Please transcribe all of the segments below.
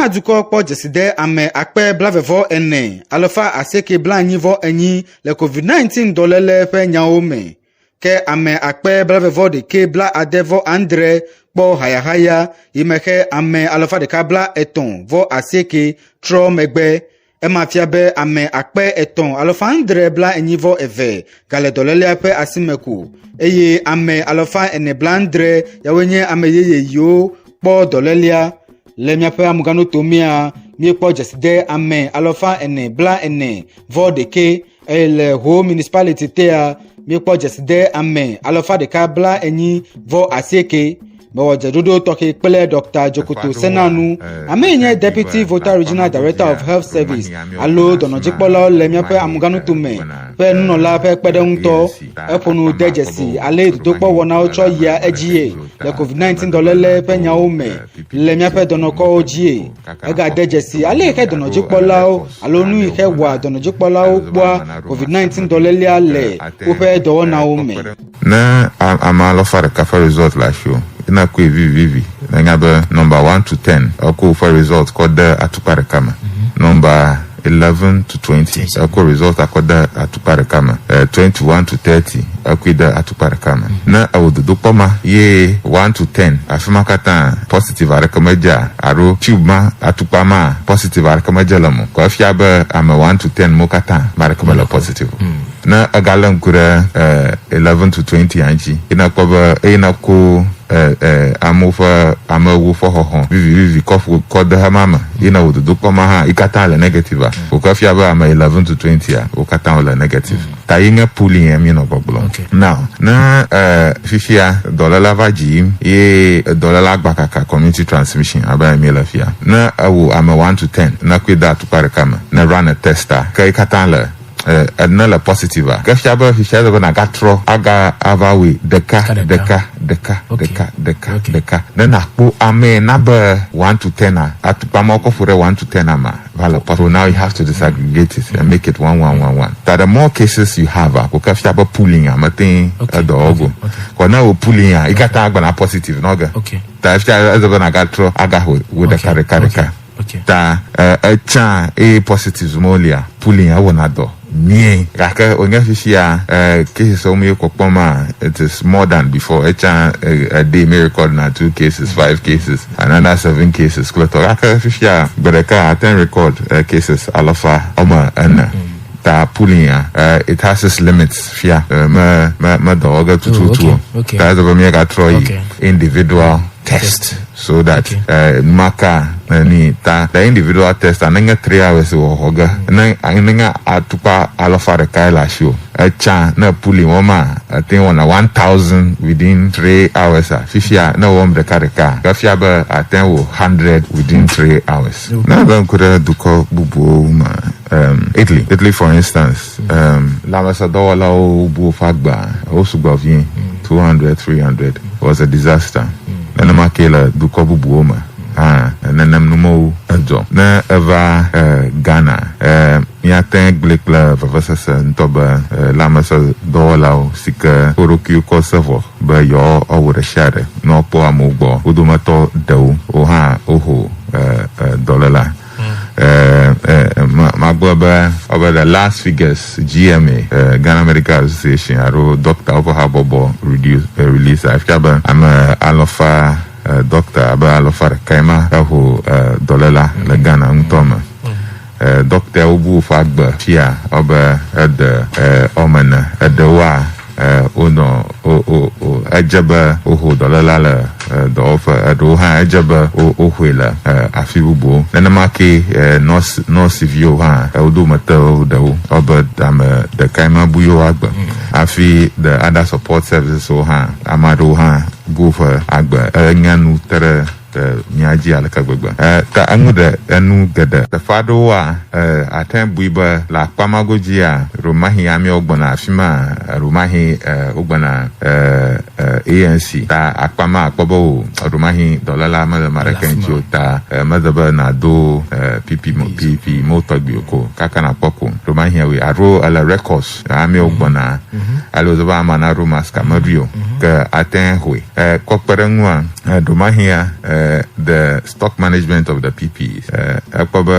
Ghana dukɔ kpɔ dzeside ame akpe 44 844 le COVID-19 dɔléle ƒe nyawo me. Ke ame akpe 61 70 kpɔ hayahaya yi me xe ame 138 trɔ megbe. Ema fia be ame akpe 3 742 gale dɔlélea ƒe asime ko eye ame 470 yawoe nye ame yeye yiwo kpɔ dɔlélea. Le míaƒe amugãnutomea, míekpɔ dzeside ame 441 eye le Ho Municipality tea, míekpɔ dzeside ame 148. Mewɔ dzeɖoɖo tɔxɛ kple Dr. Dzokoto Senanu, ame yi nye Deputy Volta Regional Director of Health Service alo dɔnɔdzikpɔlawo le míaƒe amugãnutome ƒe nunɔla ƒe kpeɖeŋutɔ. Eƒo nu de dzesi ale dodokpɔ wɔnawo tsɔ yia edzie le COVID-19 dɔléle ƒe nyawo me le míaƒe dɔnɔkɔwo dzie. Egade dzesi ale yi xe dɔnɔdzikpɔlawo alo nu yi xe wɔa dɔnɔdzikpɔlawo kpɔa COVID-19 dɔlélea le woƒe dɔwɔnawo me. Ne ame 1.5 ƒe result le asiwò, ena koe vivivi nanya be number 1 to 10 ekɔ woƒe result kɔ de atukpa ɖeka me. Number 11 to 20 ekɔ result akɔ de atukpa ɖeka me. 21 to 30 ekɔe de atukpa ɖeka me. Ne ewɔ dodokpɔ ma ye 1 to 10 afi ma katã positive aɖeke medzea alo tube ma atukpa ma positive aɖeke medze le me o. Kɔ efia be ame 1 to 10 mo katã ame aɖeke mele positive o. Ne egalé ŋku ɖe 11 to 20 ya ŋuti eye nekpɔ be eye neko amewo ƒe amewo ƒe xɔxɔ vivivivi kɔ ƒo kɔ de hema me ye ne wò dodokpɔ ma hã yi katã le negative a wòkɔ fia be ame 11 to 20 a wo katã wole negative ta ye nye pooling ya míenɔ gbɔgblɔm. Now ne fifia dɔléla va dzi yim ye dɔléla gba kaka community transmission abe míele fia ne ewu ame 1 to 10 ne koe de atukpa ɖeka me ne run a test a ke yi katã le ne le positive a ke fia be fifia be nagatrɔ aga ava wɔe ɖeka ɖeka ɖeka ɖeka ɖeka ɖeka ne nakpɔ ame na be 1 to 10 a atukpa ma kɔ ƒo ɖe 1 to 10 ama va le positive. So now you have to disaggregate it and make it one one one one. That the more cases you have a ko ke fia be pooling a mete edɔ wɔgo kɔ ne wo pooling a yi katã gbɔna positive n'ɔge ta fia eze be nagatrɔ agaho wo ɖeka ɖeka ɖeka ta etsã eye positives mo lia pooling ewɔna dɔ mie gake wònye fifia cases wo mi kpɔkpɔ ma it is more than before. Etsã a day mi record na two cases, five cases, another seven cases kple tɔ gake fifia gbe ɖeka ate record cases 400. Ta pooling ya it has its limits fia me me me dɔ wɔ ge tututu o ta eze be míagatrɔ yi individual test so that maka ni ta the individual test anenge 3 hours wɔ xɔ ge ne nenye atukpa 1.5 le asi o etsã ne pooling wɔm a ete wɔna 1000 within 3 hours a fifia ne wɔm ɖeka ɖeka ke fia be ate wɔ 100 within 3 hours. Ne be ŋku ɖe dukɔ bubuwo me, Italy for instance, lãmesẽdɔwɔlawo bu woƒe agba wo sugbɔ vie, 200, 300 was a disaster. Nenema ke le dukɔ bubuwo me hã nenem numewo edzɔ. Ne eva Ghana, míate gblẽ kple vevesese ŋutɔ be lãmesẽdɔwɔlawo si ke wo ɖokuiwo kɔ se vɔ be yewoawɔ ɖe sia ɖe ne wokpɔ amewo gbɔ wo dometɔ ɖewo wo hã woho dɔléla. Magblɔ be over the last figures GMA, Ghana Medical Association alo doctor woƒe habɔbɔ reduce, release afia be ame alafa doctor abe 1.5 ma eho dɔléla le Ghana ŋutɔ me. Doctorwo bu woƒe agbe fia wobe ede wɔme ene eɖewoa wonɔ wo wo edze be woho dɔléla le dɔwɔƒe eɖewo hã edze be wohoe le afi bubuwo. Nenema ke nɔsiviwo hã wo dometɔ ɖewo wobe ame ɖekae ma bu yewo agbe hafi the other support services wo hã ame aɖewo hã bu woƒe agbe. Enye nu te ɖe mía dzi aleke gbegbe ta enu ɖe enu geɖe teƒe aɖewoa ate bui be le akpa ma godzia romahi amewo gbɔna afi ma romahi wogbɔna ANC ta akpa ma akpɔ be o romahi dɔléla mele ame aɖeke ŋuti o ta mede be nàdo PP PP mo tɔgbi o ko kaka nakpɔ ko romahi woe alo ele records amewo gbɔna alo be ama na ɖo mask meɖui o. Ke ate ŋu hoe. Kɔ kpe ɖe ŋua, ɖomahia the stock management of the PPEs. Ekpɔ be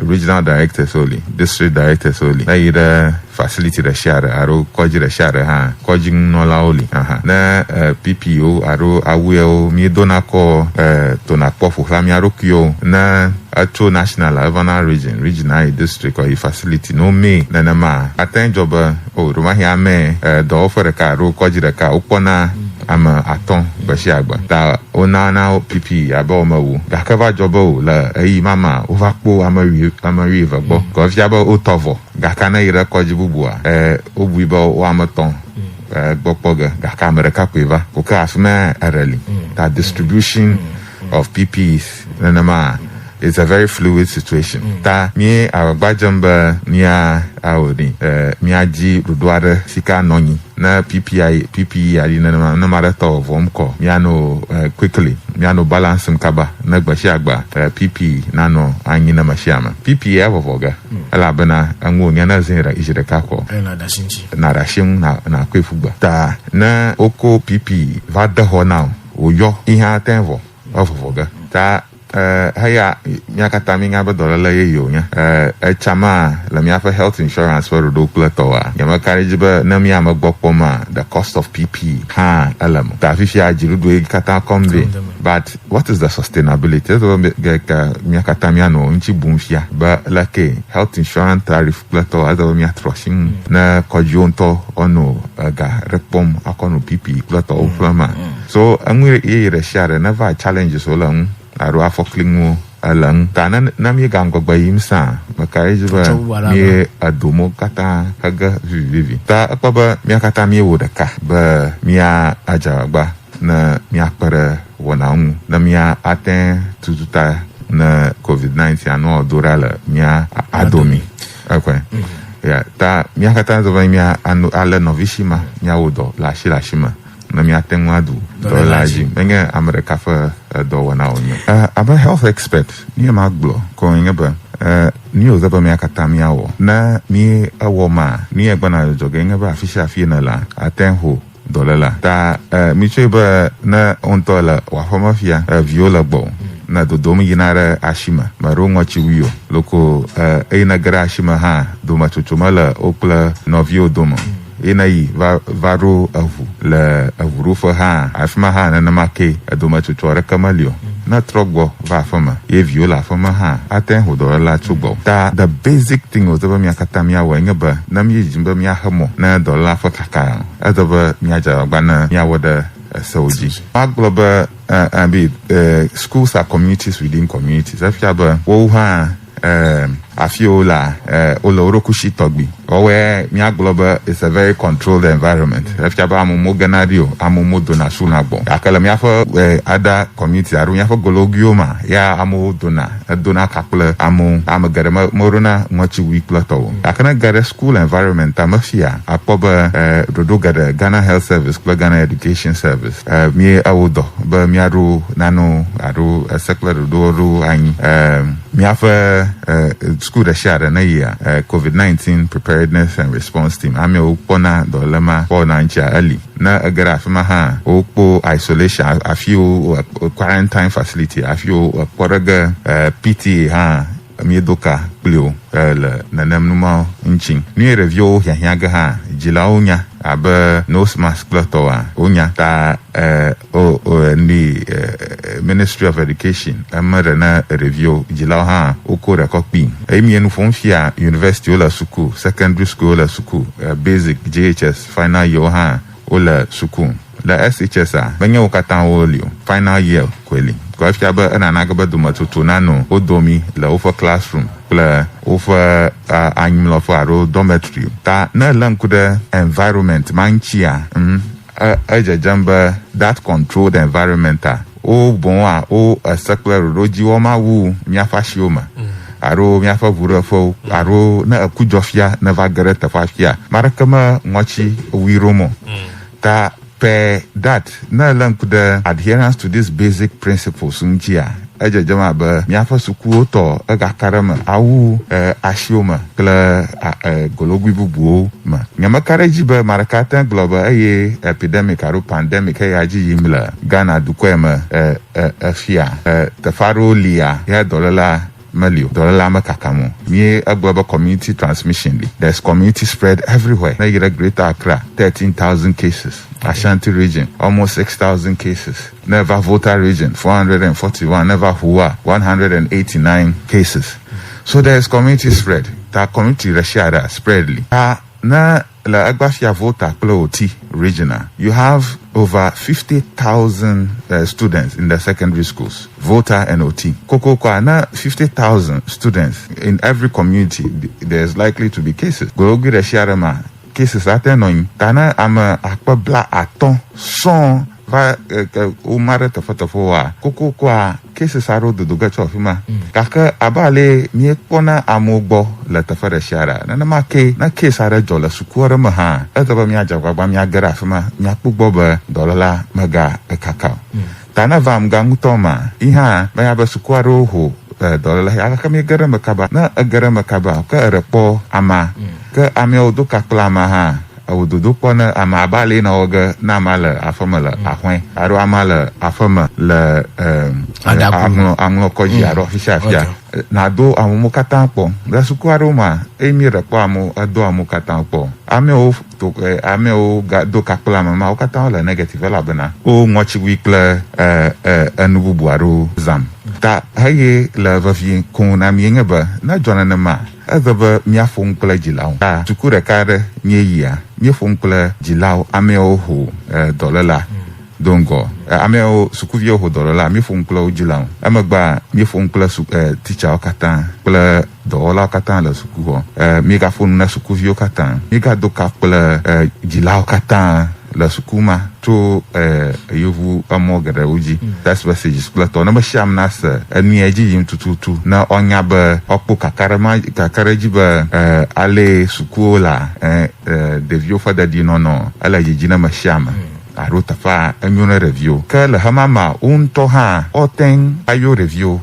regional directors woli, district directors woli. Ne yi ɖe facility ɖe sia ɖe alo kɔdzi ɖe sia ɖe hã, kɔdzi ŋunɔlawo li. Aha. Ne PPE-wo alo awu yawo míedona kɔ tona kpɔ ƒo xlã mía ɖokuiwo ne etso national evana region, regional yi district or yi facility ne womee nenema, ate ŋu dzɔ be o ɖomahi ame dɔwɔƒe ɖeka alo kɔdzi ɖeka wokpɔna ame 5 gbe sia gbe ta wonana wo PPE abe womewu gake va dzɔ be o le ɣeyiɣi ma mea wova kpɔ ame 70 gbɔ ke efia be wotɔ vɔ gake ne yi ɖe kɔdzi bubua wobui be wo ame 3 gbɔ kpɔ ge gake ame ɖeka koe va ko ke afi ma eɖe li ta distribution of PPEs nenema it's a very fluid situation. Ta mi agbagba dzem be mia awɔ ni miadzi ɖoɖo aɖe si ke anɔ anyi ne PPI PPE aɖi nenema ne ame aɖe tɔ vɔvɔm kɔ miano quickly miano balancing kaba ne gbe sia gbe PPE nanɔ anyi ne me sia ame. PPE ya vɔvɔ ge elabena eŋu wònye ne zĩ zi ɖeka kɔ na ɖe asi ŋu na kɔe ƒu gbe. Ta ne woko PPE va de xɔ na wò wòyɔ ihe ate ŋu vɔ evɔvɔ ge. Ta heya mía katã míenya be dɔléle yeye wònye. Etsama le míaƒe health insurance ƒe ɖoɖo kple tɔwoa, nyemeka ɖe edzi be ne mía ame gbɔ kpɔma, the cost of PPE hã ele me. Ta fifia dziɖuɖue katã kɔm vɛ. But what is the sustainability? Ezo be ke mía katã míanɔ ŋuti bum fia be leke health insurance tariff kple tɔwoa, ezo be míatrɔ asi ŋu ne kɔdziwo ŋutɔ woanɔ ega ɖe kpɔm akɔ nɔ PPE kple tɔwo ƒlema. So enu yeye ɖe sia ɖe neva challenges wo le ŋu alo afɔkli ŋuwo ele ŋu. Ta ne míega ŋgɔgbe yim sã, meka ɖe edzi be mí edomewo katã hege vivivi. Ta ekpɔ be mía katã míewɔ ɖeka be mía adze agbagba ne míakpe ɖe wɔnawo ŋu ne mía ate tutu ta ne COVID-19 anɔ do ɖa le mía adomi. Okay. Yeah. Ta mía katã zɔ be mía ale nɔvi si ma míawɔ dɔ le asi le asi me ne míate ŋu aɖu dɔléla dzi. Menye ame ɖeka ƒe dɔwɔna wònye. Abe health expert, nu ma gblɔ ko nye be nu yi wòle be mía katã míawɔ. Ne mí ewɔ ma, nu ye gbɔna dzɔdzɔ ge nye be afi sia afi ne la, ate ŋu ho dɔléla. Ta mitsɔe be ne wo ŋutɔ le wò aƒeme fia, viwo le gbɔwò, ne dodom yina ɖe asime, meɖo ŋɔtiwui o, loko eye ne ge ɖe asime hã, dometsotso mele wo kple nɔviwo dome. Ye ne yi va ɖo eʋu le eʋuɖoƒe hã, afi ma hã nenema ke edometsotso aɖeke meli o. Ne trɔ gbɔ va aƒeme ye viwo le aƒeme hã, ate ŋu dɔléla tso gbɔ. Ta the basic thing wòle be mía katã míawɔe nye be ne míedzim be míaxe mɔ ne dɔléla ƒe kaka, ele be míadze agbagba ne míawɔ ɖe esewo dzi. Magblɔ be schools are communities within communities. Efia be woawo hã afi yiwo la wole wo ɖokui si tɔgbi. Woawoe míagblɔ be it's a very controlled environment. Efia be amewo megena ɖi o, amewo medona suna gbɔ. Gake le míaƒe other community alo míaƒe gologuiwo ma, ya amewo dona edona ka kple amewo. Ame geɖe meɖona ŋɔtiwui kple tɔwo. Gake ne ge ɖe school environment ta mefia, akpɔ be ɖoɖo geɖe Ghana Health Service kple Ghana Education Service mí ewɔ dɔ be míaɖo nanewo alo ese kple ɖoɖowo ɖo anyi. Míaƒe school ɖe sia ɖe ne yia COVID-19 preparedness and response team amewo kpɔna dɔléle ma kpɔna ŋutia eli. Ne ege ɖe afi ma hã wokpɔ isolation afi wo quarantine facility afi wo kpɔ ɖe ge PTA hã míedo ka kpli wo le nenem numawo ŋuti. Nu yi ɖeviwo hiahiã ge hã dzilawo nya abe nose mask kple tɔwoa wonya ta nui Ministry of Education eme ɖe ne ɖeviwo dzilawo hã woko ɖe kɔ kpi. Eye mi nu ƒom fia university wole suku, secondary school wole suku, basic JHS final year wo hã wole suku. Le SHS a menye wo katã woli o, final year koe li. Ko efia be enana ge be dometsotso nanɔ wo domi le woƒe classroom kple woƒe anyimlɔƒe alo dormitory. Ta ne elé ŋku ɖe environment ma ŋutia, edzedzem be that controlled environment a wo boŋ wo ese kple ɖoɖo dzi wɔm awu míaƒe asiwo me alo míaƒe ʋuɖeƒewo alo ne eku dzɔ fia ne va ge ɖe teƒea fia, ame aɖeke me ŋɔti wui ɖom o. Ta per that ne elé ŋku ɖe adherence to these basic principles ŋutia, Edzedzem abe míaƒe sukuwo tɔ egaka ɖe eme awu asiwo me kple gologui bubuwo me. Nyemeka ɖe edzi be ame ɖeka ate ŋu gblɔ be eye epidemic alo pandemic eya dzi yim le Ghana dukɔe me efia. Teƒe aɖewo lia ya dɔléla meli o. Dɔléla mekakam o. Mí egblɔ be community transmission li. There's community spread everywhere. Ne yi ɖe Greater Accra, 13,000 cases. Ashanti Region, almost 6,000 cases. Ne va Volta Region, 441. Ne va Hua, 189 cases. So there is community spread. Ta community ɖe sia ɖe spread li. Ta ne le egbafia Volta kple Oti regional, you have over 50,000 students in the secondary schools, Volta and Oti. Kokoko, na 50,000 students in every community, there's likely to be cases. Gologui ɖe sia ɖe ma, cases ate nɔ anyi. Ta ne ame akpe 50 sɔŋ va woma ɖe teƒeteƒewoa, kokokoa cases aɖewo dodo ge tso afi ma. Gake abe ale míekpɔna amewo gbɔ le teƒe ɖe sia ɖea, nenema ke ne case aɖe dzɔ le suku aɖe me hã, ele be míadze agbagba míage ɖe afi ma, míakpɔ gbɔ be dɔléla mega ekaka o. Ta ne va amegã ŋutɔ ma, yi hã menya be suku aɖewo ho dɔléla ya gake míege ɖe eme kaba. Ne ege ɖe eme kaba, ke eɖe kpɔ amea. Ke ameawo do ka kple amea hã, ewo dodo kpɔ ne ame abe ale na wɔ ge ne amea le aƒeme le ahɔe alo amea le aƒeme le aŋlɔkɔdzi alo afi sia afia. Nado amewo katã kpɔ. Le suku aɖewo mea, eye mi ɖe kpɔ amewo, edo amewo katã kpɔ. Amewo to amewo ga do ka kple ame ma, wo katã wole negative elabena wo ŋɔtsiwui kple enu bubu aɖewo zam. Ta heye le vevie koŋ na mi nye be ne dzɔ nenema, eze be míaƒo nu kple dzilawo. Ta suku ɖeka aɖe míeyia, míeƒo nu kple dzilawo, ameawo ho dɔléla do ŋgɔ. Ameawo, sukuviwo ho dɔléla, míeƒo nu kple wo dzilawo. Emegbea míeƒo nu kple titsawo katã kple dɔwɔlawo katã le sukuxɔ. Míegaƒo nu na sukuviwo katã. Míegado ka kple dzilawo katã le suku ma tso yevu emɔ geɖewo dzi. Text messages kple tɔ. Ne me sia ame nase enu ya dzi yim tututu ne woanya be woakpɔ kakaɖedzi be ale sukuwo la ɖeviwo ƒe dedienɔnɔ ele dzidzi ne me sia ame. Alo teƒea enyo ne ɖeviwo. Ke le hema ma, wo ŋutɔ hã woate ŋu ayɔ ɖeviwo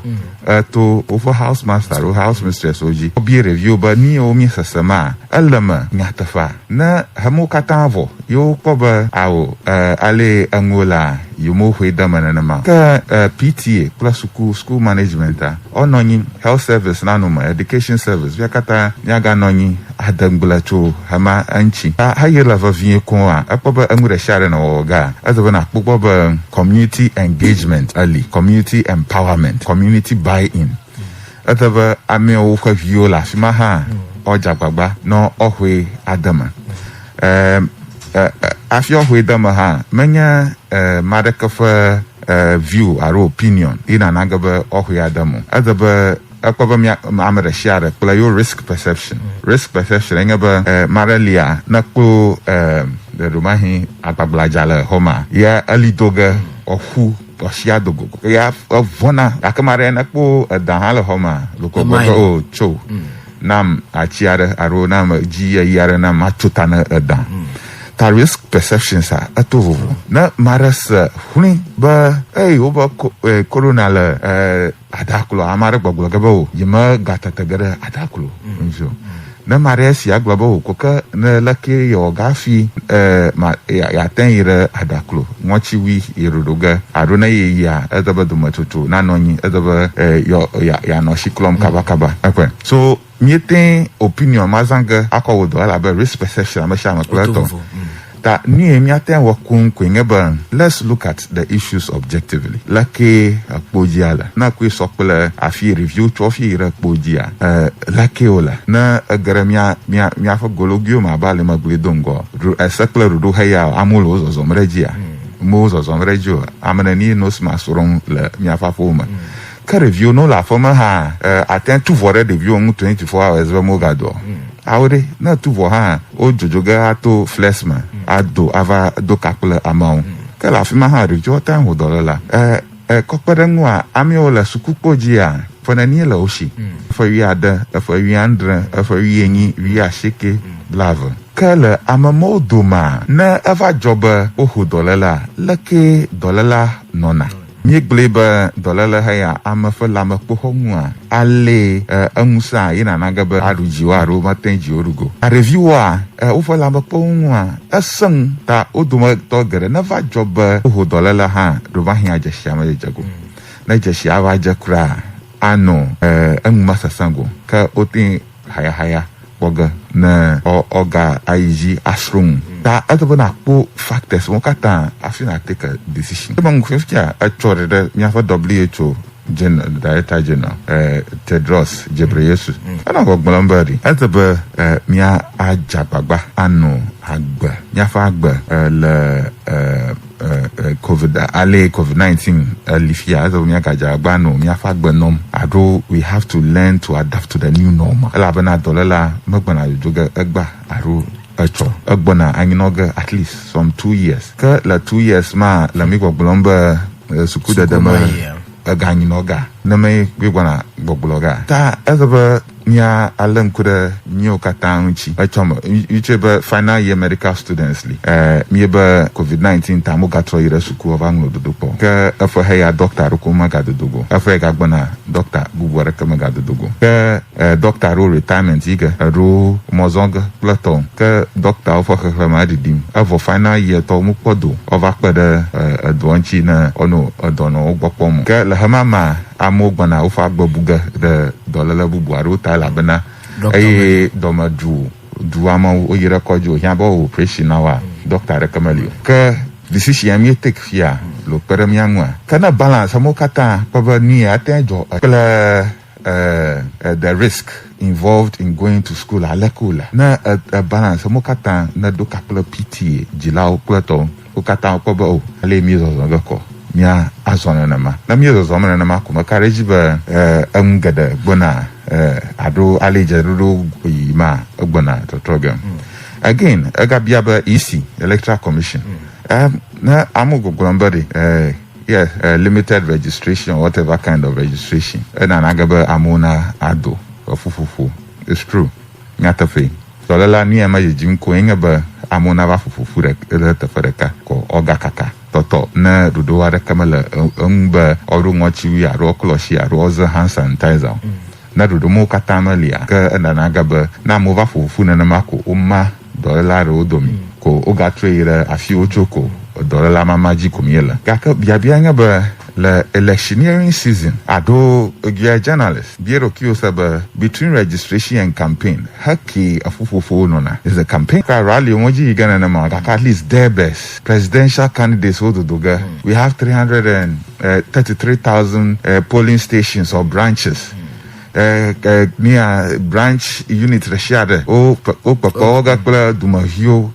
to woƒe house master alo house mistress wo dzi. Wobia ɖeviwo be nu yiwo míesese ma, ele me nyateƒea. Ne hemewo katã vɔ ye wokpɔ be ao ale enuwo lea, yewomewoxɔe de eme nenema o. Ke PTA kple suku, school management a, woanɔ anyi, health service nanɔ me, education service, mía katã míaganɔ anyi ade ŋugble tso hema eŋuti. Ta heye le vevie koŋ ekpɔ be enu ɖe sia ɖe nɔ wɔwɔ gea, eze be nakpɔ gbɔ be community engagement eli, community empowerment, community buy-in. Eze be amewo ƒe viwo le afi ma hã woadze agbagba ne woaxɔe ade me. Hafi woaxɔe de me hã, menye ame aɖeke ƒe view alo opinion ye nana ge be woaxɔe ade me o. Eze be ekpɔ be mía ame ɖe sia ɖe kple yewo risk perception. Risk perception enye be ame aɖe lia ne kpɔ ɖomahi agbagbladza le xɔ mea, ye eli do ge ɔƒu ɔsia do go. Ya evɔna gake ame aɖe ne kpɔ eda hã le xɔ mea, lokɔ gbɔ be o tso nam atsi aɖe alo nam dzi ɣeyiɣi aɖe nam matso ta ne eda. Ta risk perceptions a eto vovo. Ne ame aɖe se hlui be ey wobe corona le adaklo, ame aɖe gbɔgblɔ ge be o yeme gatete ge ɖe adaklo ŋuti o. Ne ame aɖe esi agblɔ be o ko ke ne leke yewɔ gafi ma yate yi ɖe adaklo ŋɔtsiwui yi ɖoɖo ge alo ne yeyia ede be dometsotso nanɔ anyi ede be yanɔ si klɔm kabakaba. Ekpe. So míete opinion mazã ge akɔ wò dɔ elabe risk perception ame sia ame kple etɔ. Ta nu ye míate ŋu awɔ koŋ koe nye be let's look at the issues objectively. Leke ekpo dzia le? Ne ekɔe sɔ kple afi yi ɖeviwo tsɔ fi yi ɖe kpo dzia, leke wòle? Ne ege ɖe mía mía míaƒe gologuiwo me abe ale megblɔe do ŋgɔ, ɖo ese kple ɖoɖo heya amewo le wo zɔzɔm ɖe edzia? Mewo zɔzɔm ɖe edzi o. Ame nenie nose mask ɖom le míaƒe aƒewo me? Ke ɖeviwo ne wole aƒeme hã, ate ŋu tu vɔ ɖe ɖeviwo ŋu 24 hours be mogadoa o. Awo ɖe, ne tu vɔ hã, wodzodzo ge ato flex me ado ava do ka kple ameawo. Ke le afi ma hã ɖeviwo te ŋu ho dɔléla. Kɔ kpe ɖe eŋua, ameawo le sukukpo dzia, ƒe nenie le wo si? Ƒe wuiade, eƒe wuiadre, eƒe wuienyi, wuiasieke, blaeve. Ke le ame mawo domea, ne eva dzɔ be woho dɔléla, leke dɔléla nɔna? Míegblɔe be dɔléle heya ame ƒe lãmekpoxɔnua ale eŋusẽa ye nana ge be aɖu dziwo alo mate dziwo ɖu go. Ɖeviwoa woƒe lãmekpoxɔnua esẽ ŋu ta wo dometɔ geɖe neva dzɔ be woho dɔléle hã ɖo va hiã dzesia me dzedze go. Ne dzesia va dze kura anɔ enu mesesẽ go ke wote hayahaya kpɔ ge ne ɔga ayi dzi asrɔ̃ nu. Ta ele be nakpɔ factors wo katã hafi na take a decision. Eme ŋu fifia etsɔ ɖe ɖe míaƒe WHO Director General Tedros Ghebreyesus. Enɔ gbɔgblɔm be ɖi ele be mía adze agbagba anɔ agbe míaƒe agbe le COVID ale COVID-19 li fia ele be míagadze agbagba anɔ míaƒe agbe nɔm alo we have to learn to adapt to the new normal elabena dɔléla megbɔna dzodzo ge egba alo etsɔ egbɔna anyinɔ ge at least some 2 years ke le 2 years ma le mi gbɔgblɔm be sukudede me eganyinɔ ga ne me gbɔna gbɔgblɔ ga ta ele be mía alé ŋku ɖe míawo katã ŋuti etsɔme yitse be final year medical students li mie be COVID-19 ta mogatrɔ yi ɖe suku va ŋlɔ dodokpɔ ke eƒe heya dɔkta ɖo ko megadodo go eƒe gagbɔna dɔkta bubu aɖeke megadodo go ke dɔkta ɖo retirement yi ge eɖo mɔzɔ ge kple tɔwo ke dɔktawo ƒe xexlẽme eɖiɖim evɔ final year tɔwo mokpɔ do ɔva kpe ɖe edɔa ŋuti ne ɔnɔ edɔnɔwo gbɔ kpɔm ke le hema ma amewo gbɔna woƒe agbe bu ge ɖe dɔléle bubu aɖewo ta elabena eye dɔme du du amewo woyi ɖe kɔdzi wòhiã be wɔwɔ operation na woa dɔkta aɖeke meli o ke decision ya mi take fia le kpe ɖe mía ŋua ke ne balance amewo katã kpɔ be nu ya ate dzɔ kple the risk involved in going to school aleke wòle ne balance amewo katã ne ɖo ka kple PTA dzilawo kple tɔwo wo katã wokpɔ be o ale mi zɔzɔ ge kɔ mía azɔ nenema ne mi zɔzɔm nenema ko meka ɖe edzi be enu geɖe gbɔna alo ale dzeɖoɖo yi ma egbɔna tɔtrɔ ge. Again egabia be EC, Electoral Commission, ne amewo gbɔgblɔm be ɖe yeah, limited registration or whatever kind of registration enana ge be amewo na ado eƒuƒoƒo. It's true, nyateƒe dɔléla nu ya me dzidzim koe nye be amewo nava ƒoƒoƒu ɖe ɖe teƒe ɖeka ko ɔga kaka tɔtɔ ne ɖoɖo aɖeke mele eŋu be ɔɖo ŋɔtiwui alo ɔklɔ asi alo ɔze hand sanitizer o. Ne ɖoɖo mawo katã melia ke enana ge be ne amewo va ƒoƒoƒu nenema ko woma dɔléla ɖewo domi ko wogatrɔe yi ɖe afi wotso ko dɔléla mama dzi ko míele. Gake biabia nye be le electioneering season alo you are journalist bia ɖokuiwò se be between registration and campaign heke eƒuƒoƒowo nɔna is a campaign ka rally wo dzi yi ge nenema gake at least their best presidential candidates wo dodo ge. We have 333,000 polling stations or branches, mia branch unit ɖe sia ɖe wo kpekpewo ge kple dumeviwo.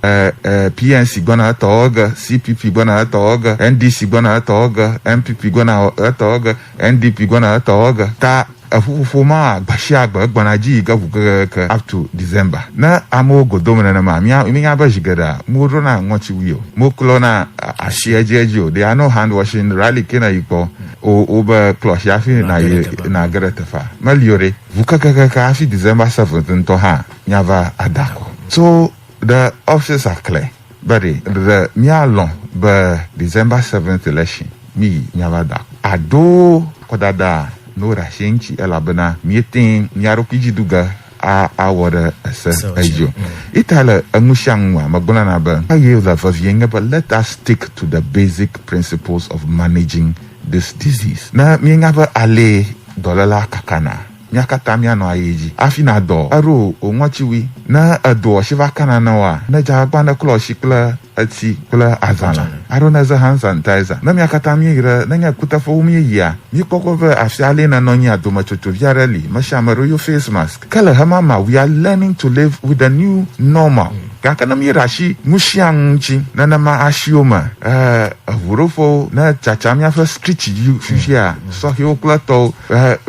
PNC gbɔna etɔwɔ ge, CPP gbɔna etɔwɔ ge, NDC gbɔna etɔwɔ ge, NPP gbɔna etɔwɔ ge, NDP gbɔna etɔwɔ ge ta eƒuƒoƒo ma gbe sia gbe egbɔna dzi yi ge ʋu kekeke up to December. Ne amewo godom nenema mía mínya be zi geɖea moɖona ŋɔtiwui o, moklɔna asi edziedzi o. They are no hand washing rally ke ne yi kpɔ o wobe klɔ asi hafi na yi na ge ɖe teƒea meli o ɖe ʋu kekekeke hafi December 7th ŋutɔ hã míava adakɔ. So the options are clear but ɖe míalɔ̃ be December 7th election mi yi míava da ado kɔdada no ɖe asi ŋuti elabena míete mía ɖokui dzi du ge awɔ ɖe ese edzi o. Ita le enu sia nua megblɔna be eye le vevie nye be let us stick to the basic principles of managing this disease. Ne míenya be ale dɔléla kakana mía katã míanɔ ayi dzi hafi na dɔ eɖo wò ŋɔtiwui ne edoa si va kana na woa ne dze agbagba ne klɔ asi kple etsi kple azãla alo ne ze hand sanitizer ne mía katã míeyi ɖe nenye kuteƒewo míeyia míekpɔ gbɔ be afi ale nenɔ anyi adometsotso vi aɖe li me sia ame ɖo yo face mask ke le hema ma we are learning to live with the new normal. Gake ne míeɖe asi nu sia nu ŋuti nenema asiwo me eʋuɖoƒewo ne tsatsa míaƒe street dzi fifia sɔhɛwo kple tɔwo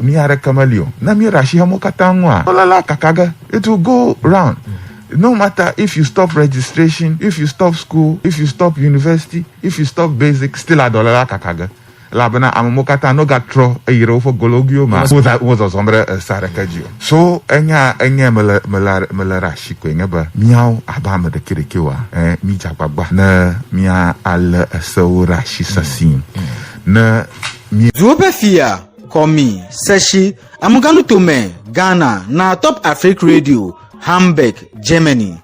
mi aɖeke meli o ne míeɖe asi amewo katã ŋua dɔléla kaka ge. It will go round no matter if you stop registration, if you stop school, if you stop university, if you stop basic, still adɔléla kaka ge elabena amewo katã no gatrɔ eyi ɖe woƒe gologuiwo ma wo zɔzɔm ɖe esa ɖeke dzi o. So enya enye mele mele mele ɖe asi koe nye be míawo abe ame ɖekeɖekewoa mi dze agbagba ne mía alé esewo ɖe asi sesĩe. Ne mi. Duwo ƒe fia, Kɔmi, Sɛshi, Amuganutome, Ghana, na Top Afrique Radio, Hamburg, Germany.